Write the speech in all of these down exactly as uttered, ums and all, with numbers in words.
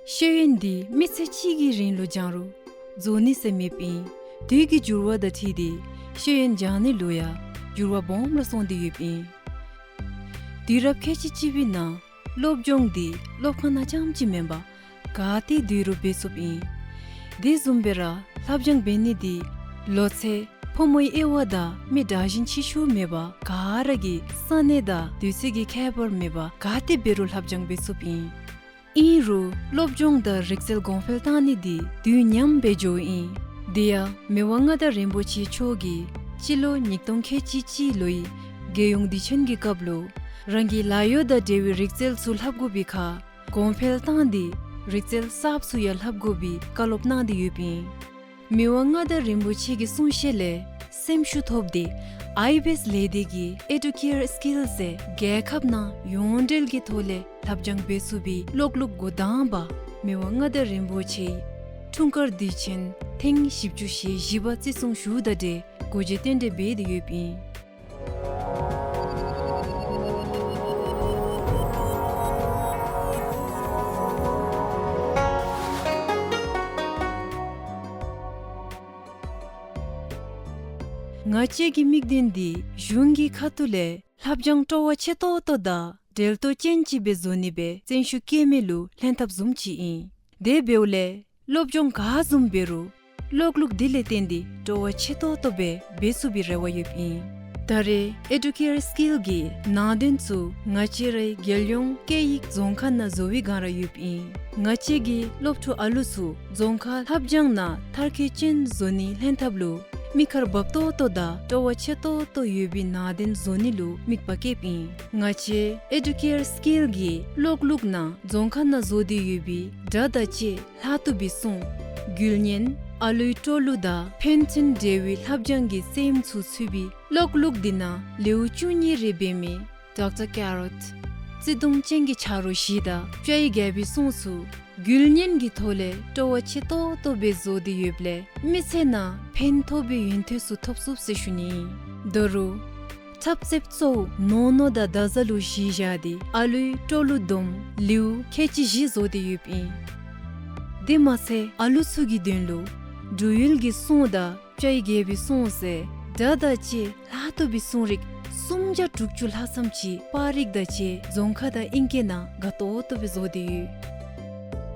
ཤེས་ཡོན་འདི་མི་ཚེ་གཅིག་གི་རིང་ལུ་སྦྱང་རུང་རྫོགས་ནི་ཟེར་མེདཔ་ཨིན། དུས་ཀྱི་འགྱུར་བ་དང་འཁྲིལ་ཏེ་ཤེས་ཡོན་སྦྱང་ནི་ལུ་ཡང་འགྱུར་བ་སྦོམ་ར་སོང་སྟེ་ཡོདཔ་ཨིན། དུས་རབས་ཁལ་གཅིག་གཅིག་པའི་ནང་སློབ་སྦྱོང་འདི་སློབ་ཁང་ནང་རྐྱངམ་གཅིག་མེན་པར་ག་ཏེ་སྡོད་རུང་འབད་ཚུགསཔ་ཨིན། དེ་བཟུམ་སྦེ་ར་ལྷབ་སྦྱང་འབད་ནི་འདི་ལོ་ཚད་ཕོ་མོའི་དབྱེ་བ་དང་མི་དྲག་ཞན་ཆེ་ཆུང་མེད་པར་ག་ར་གི་ས་གནས་དང་དུས་ཚོད་ཀྱི་ཁྱད་པར་མེད་པར་ག་ཏེ་འབད་རུང་ལྷབ་སྦྱང་འབད་ཚུགསཔ་ཨིན། ཨིན་རུང་སློབ་སྦྱོང་དང་རིག་རྩལ་གོང་འཕེལ་བཏང་ནི་འདི་དུས་མཉམ་སྦེ་འགྱོཝ་ཨིན། དེ་ཡང་མི་དབང་མངའ་བདག་རིན་པོ་ཆེ་མཆོག་གིས་སྤྱི་ལོ་ཉིས་སྟོང་ཁལ་གཅིག་གཅིག་ལོའི་རྒྱལ་ཡོངས་དུས་ཆེན་གྱི་སྐབས་ལུ་རང་གི་ལཱ་གཡོག་དང་འབྲེལ་བའི་རིག་རྩལ་ཚུ་ལྷབ་དགོ་པའི་ཁར་གོང་འཕེལ་བཏང་སྟེ་རིག་རྩལ་གསརཔ་ཚུ་ཡང་ལྷབ་དགོ་པའི་བཀའ་སློབ་གནང་སྟེ་ཡོདཔ་ཨིན། མི་དབང་མངའ་བདག་རིན་པོ་ཆེ་གི་གསུང་བཤད་ལས་སེམས་ཤུགས་ཐོབ་སྟེ་ཨའི་བི་ཨེསི་ལས་སྡེ་གིས་ཨེ་ཌུ་ཀེར་སི་ཀིལ་ཟེར་རྒྱལ་ཁབ་ནང་ཡོངས་འབྲེལ་གྱི་ཐོག་ལས་ལྷབ་སྦྱང་འབད་ཚུགས་པའི་ཀློག་ལུགས་འགོ་དང་པ་མི་དབང་མངའ་བདག་རིན་པོ་ཆེའི་འཁྲུངས་སྐར་དུས་ཆེན་ཐེངས་བཞི་བཅུ་ཞེ་བཞི་པ་བརྩི་སྲུང་ཞུཝ་དང་འབྲེལ་སྒོ་འབྱེད་རྟེན་འབྲེལ་འབད་དེ་ཡོདཔ་ཨིན། ང་བཅས་ཀྱི་དམིགས་དོན་འདི་གཞུང་གི་ཁ་ཐུག་ལས་ལྷབ་སྦྱང་སྤྲོ་བ་ཆེ་ཏོག་ཏོ་དང་འབྲེལ་གཏོགས་ཅན་ཅིག་སྦེ་བཟོ་ནི་སྦེ་བརྩོན་ཤུགས་བསྐྱེད་མི་ལུ་ལྷན་ཐབས་བཟུམ་ཅིག་ཨིན། དེ་འབདཝ་ལས་སློབ་སྦྱོང་ག་བཟུམ་འབད་རུང་ཀློག་ལུགས་འདི་ལས་བརྟེན་ཏེ་སྤྲོ་བ་ཆེ་ཏོག་ཏོ་སྦེ་འབད་ཚུགས་པའི་རེ་བ་ཡོདཔ་ཨིན། ད་རེས་ཨེ་ཌུ་ཀེར་སི་ཀིལ་གྱི་ནང་དོན་ཚུ་ང་བཅས་རའི་རྒྱལ་ཡོངས་སྐད་ཡིག་རྫོང་ཁ་ནང་བཟོ་བའི་སྒང་ར་ཡོདཔ་ཨིན། ང་བཅས་ཀྱི་སློབ་ཕྲུག་ཨ་ལུ་ཚུ་རྫོང་ཁ་ལྷབ་སྦྱང་ནང་མཐར་འཁྱོལ་ཅན་བཟོ་ནིའི་ལྷན་ཐབས་ལུ་མི་ཁར་བབ་ཏོག་ཏོ་དང་སྤྲོ་བ་ཆེ་ཏོག་ཏོ་ཡོད་པའི་ནང་དོན་བཟོ་ནི་ལུ་དམིགས་པ་བསྐྱེདཔ་ཨིན། ང་བཅས་ཨེ་ཌུ་ཀེར་སི་ཀིལ་གྱིས་ཀློག་ལུགས་ནང་རྫོང་ཁ་ནང་བཟོ་སྟེ་ཡོད་པའི་སྒྲ་དང་བཅས་ལྷག་བཏུབ་པའི་སྲུང་། རྒྱུད་བརྙན། ཨ་ལུའི་སྤྲོ་བསླུ་དང་ཕན་ཚུན་འབྲེལ་བའི་ལྷབ་སྦྱང་གི་རྩེདམོ་ཚུ་ཚུད་པའི་ཀློག་ལུགས་འདི་ནང་ལེའུ་བཅུ་གཉིས་རེ་འབད་མི་ཌོག་ཊར་ཀེ་རོཊ། བརྩེ་གདུང་ཅན་གྱི་ཆ་རོགས་བཞི་དང་བཅའ་ཡིག་བརྒྱད་པའི་སྲུང་ཚུ་རྒྱུད་བརྙན་གྱི་ཐོག་ལས་སྤྲོ་བ་ཆེ་ཏོག་ཏོ་སྦེ་བཟོ་སྟེ་ཡོདཔ་ལས་མི་ཚེ་ནང་ཕན་ཐོགས་པའི་ཡོན་ཏན་ཚུ་ཐོབ་ཚུགས་ཟེར་ཞུ་ནི་ཨིན། ད་རུང་འཁྲབ་རྩེདཔ་གཙོ་བོ་ནོ་ནོ་དང་ཟླ་ཟླ་ལུ་གཞི་བཞག་སྟེ་ཨ་ལུའི་སྤྲོ་བསླུ་སྡོམ་ལེའུ་ཁལ་གཅིག་བཞི་བཟོ་སྟེ་ཡོདཔ་ཨིན། དེ་མ་ཚད་ཨ་ལུ་ཚུ་གི་དོན་ལུ་འབྲུག་ཡུལ་གྱི་སྲུང་དང་བཅའ་ཡིག་བརྒྱད་པའི་སྲུང་ཟེར་སྒྲ་དང་བཅས་ལྷག་བཏུབ་པའི་སྲུང་རིགས་སུམ་བརྒྱ་དྲུག་ཅུ་ལྷག་ཙམ་ཅིག་པར་རིས་དང་བཅས་རྫོང་ཁ་དང་ཨིང་སྐད་ནང་དགའ་ཏོག་ཏོ་སྦེ་བཟོ་སྟེ་ཡོད།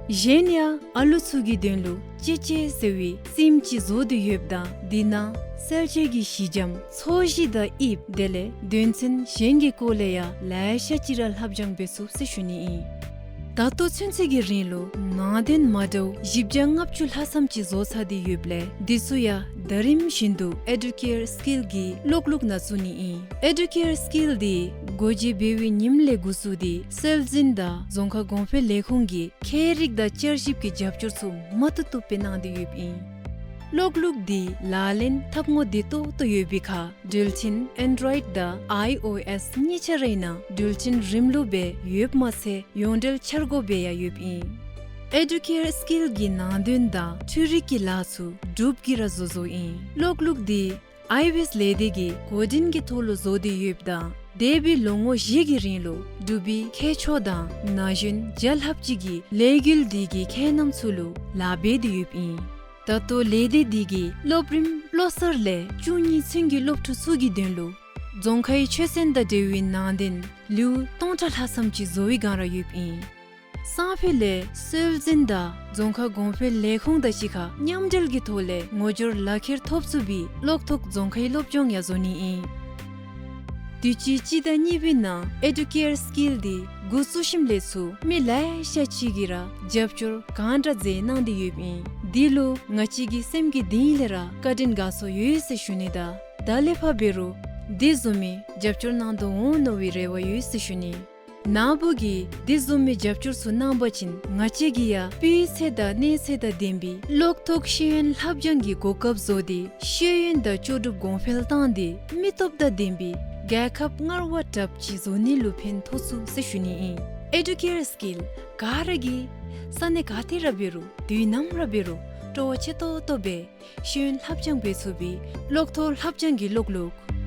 གཞན་ཡང་ཨ་ལུ་ཚུ་གི་དོན་ལུ་ཅེ་ཅེ་ཟེར་བའི་རྩེདམོ་ཅིག་བཟོ་སྟེ་ཡོདཔ་ད་འདི་ནང་གསལ་བྱེད་ཀྱི་ཞི་འཇམ་ཚོས་གཞི་དང་དབྱིབས་དེ་ལས་དོན་ཚན་གཞན་གྱི་སྐོར་ལས་ཡང་ལེ་ཤ་ཅིག་ར་ལྷབ་སྦྱང་འབད་ཚུགས་ཟེར་ཞུ་ནི་ཨིན། ད་ལྟོ་ཚུན་ཚོད་ཀྱི་རིང་ལུ་ནང་དོན་མ་འདྲཝ་བཞི་བརྒྱ་ལྔ་བཅུ་ལྷག་ཙམ་ཅིག་བཟོ་ཚར་ཏེ་ཡོདཔ་ལས་འདི་ཚུ་ཡང་ཟླ་རིམ་བཞིན་དུ་ཨེ་ཌུ་ཀེར་སི་ཀིལ་གྱི་ཀློག་ལུགས་ནང་བཙུགས་ནི་ཨིན། ཨེ་ཌུ་ཀེར་སི་ཀིལ་འདི་སྒོ་འབྱེད་འབད་བའི་ཉིནམ་ལས་འགོ་བཙུགས་ཏེ་སྲོལ་འཛིན་དང་རྫོང་ཁ་གོང་འཕེལ་ལས་ཁུངས་ཀྱི་ཁྱད་རིག་དང་བསྐྱར་ཞིབ་ཀྱི་རྒྱབ་སྐྱོར་ཚུ་མ་བཏུབ་བཏུབ་སྦེ་གནང་སྟེ་ཡོདཔ་ཨིན། ཀློག་ལུགས་འདི་ལག་ལེན་འཐབ་ངོ་བདེ་ཏོག་ཏོ་ཡོད་པའི་ཁར་འགྲུལ་འཕྲིན་ཨེན་ཌོ་རོའིཌ་དང་ཨའི་ཨོ་ཨེསི་གཉིས་ཆ་རའི་ནང་འགྲུལ་འཕྲིན་རིམ་ལུགས་སྦེ་ཡོདཔ་མ་ཚད་ཡོངས་འབྲེལ་འཆར་སྒོ་སྦེ་ཡང་ཡོདཔ་ཨིན། ཨེ་ཌུ་ཀེར་སི་ཀིལ་གྱི་ནང་དོན་དང་འཕྲུལ་རིག་གི་ལཱ་ཚུ་འབྲུགཔ་གིས་ར་བཟོ་བཟོཝ་ཨིན། ཀློག་ལུགས་འདི་ཨའི་བི་ཨེསི་ལས་སྡེ་གིས་འགོ་འདྲེན་གྱི་ཐོག་ལུ་བཟོ་སྟེ་ཡོདཔ་ད་འདས་པའི་ལོ་ངོ་བཞི་གི་རིང་ལུ་འབྲུག་པའི་མཁས་མཆོག་དང་ན་གཞོན་བརྒྱ་ལྷགཔ་ཅིག་གིས་ལས་འགུལ་འདི་གི་ཁྱད་རྣམ་ཚུ་ལུ་ལཱ་འབད་དེ་ཡོདཔ་ཨིན། ད་ལྟོ་ལས་སྡེ་འདི་གིས་སློབ་རིམ་བློ་གསར་ལས་བཅུ་གཉིས་ཚུན་གྱི་སློབ་ཕྲུག་ཚུ་གི་དོན་ལུ་རྫོང་ཁའི་ཆོས་ཚན་དང་འབྲེལ་བའི་ནང་དོན་ལེའུ་སྟོང་ཕྲག་ལྷག་ཙམ་ཅིག་བཟོ་བའི་སྒང་ར་ཡོདཔ་ཨིན། སང་ཕོད་ལས་སྲོལ་འཛིན་དང་རྫོང་ཁ་གོང་འཕེལ་ལས་ཁུངས་དང་གཅིག་ཁར་མཉམ་འབྲེལ་གྱི་ཐོག་ལས་ངོ་སྦྱོར་ལག་ཁྱེར་ཐོབ་ཚུགས་པའི་ཀློག་ཐོག་རྫོང་ཁའི་སློབ་སྦྱོང་ཡང་བཟོ་ནི་ཨིན། དུས་ཅི་སྤྱི་ཟླ་གཉིས་པའི་ནང་ཨེ་ཌུ་ཀེར་སི་ཀིལ་འདི་འགོ་བཙུགས་ཞིནམ་ལས་ཚུར་མི་ལེ་ཤ་ཅིག་གིས་ར་རྒྱབ་སྐྱོར་གང་དྲག་མཛད་གནང་སྟེ་ཡོདཔ་ཨིན། འདི་ལུ་ང་བཅས་ཀྱི་སེམས་ཀྱི་གཏིང་ལས་ར་བཀའ་དྲིན་དགའ་ཚོར་ཡོད་ཟེར་ཞུ་ནི་དང་ད་ལས་ཕར་འབད་རུང་འདི་བཟུམ་མའི་རྒྱབ་སྐྱོར་གནང་དོ་འོང་མནོ་བའི་རེ་བ་ཡོད་ཟེར་ཞུ་ནི། ནཱ་བུ་གིས་འདི་བཟུམ་མའི་རྒྱབ་སྐྱོར་ཚུ་གནང་པ་ཅིན་ང་བཅས་ཀྱིས་ཡང་སྤུས་ཚད་དང་གནས་ཚད་དང་ལྡན་པའི་ཀློག་ཐོག་ཤེས་ཡོན་ལྷབ་སྦྱང་གི་གོ་སྐབས་བཟོ་སྟེ་ཤེས་ཡོན་དང་ལྕོགས་གྲུབ་གོང་འཕེལ་བཏང་སྟེ་མི་སྟོབས་དང་ལྡན་པའི་རྒྱལ་ཁབ་སྔར་བ་དྲགཔ་ཅིག་བཟོ་ནི་ལུ་ཕན་ཐོགས་ཚུགས་ཟེར་ཞུ་ནི་ཨིན། ཨེ་ཌུ་ཀེར་སི་ཀིལ་ག་ར་གིས་ས་གནས་ག་ཏེ་ར་འབད་རུང་དུས་ནམ་ར་འབད་རུང་སྤྲོ་བ་ཆེ་ཏོག་ཏོ་སྦེ་ཤེས་ཡོན་ལྷབ་སྦྱང་འབད་ཚུགས་པའི་ཀློག་ཐོག་ལྷབ་སྦྱང་གི་ཀློག་ལུགས་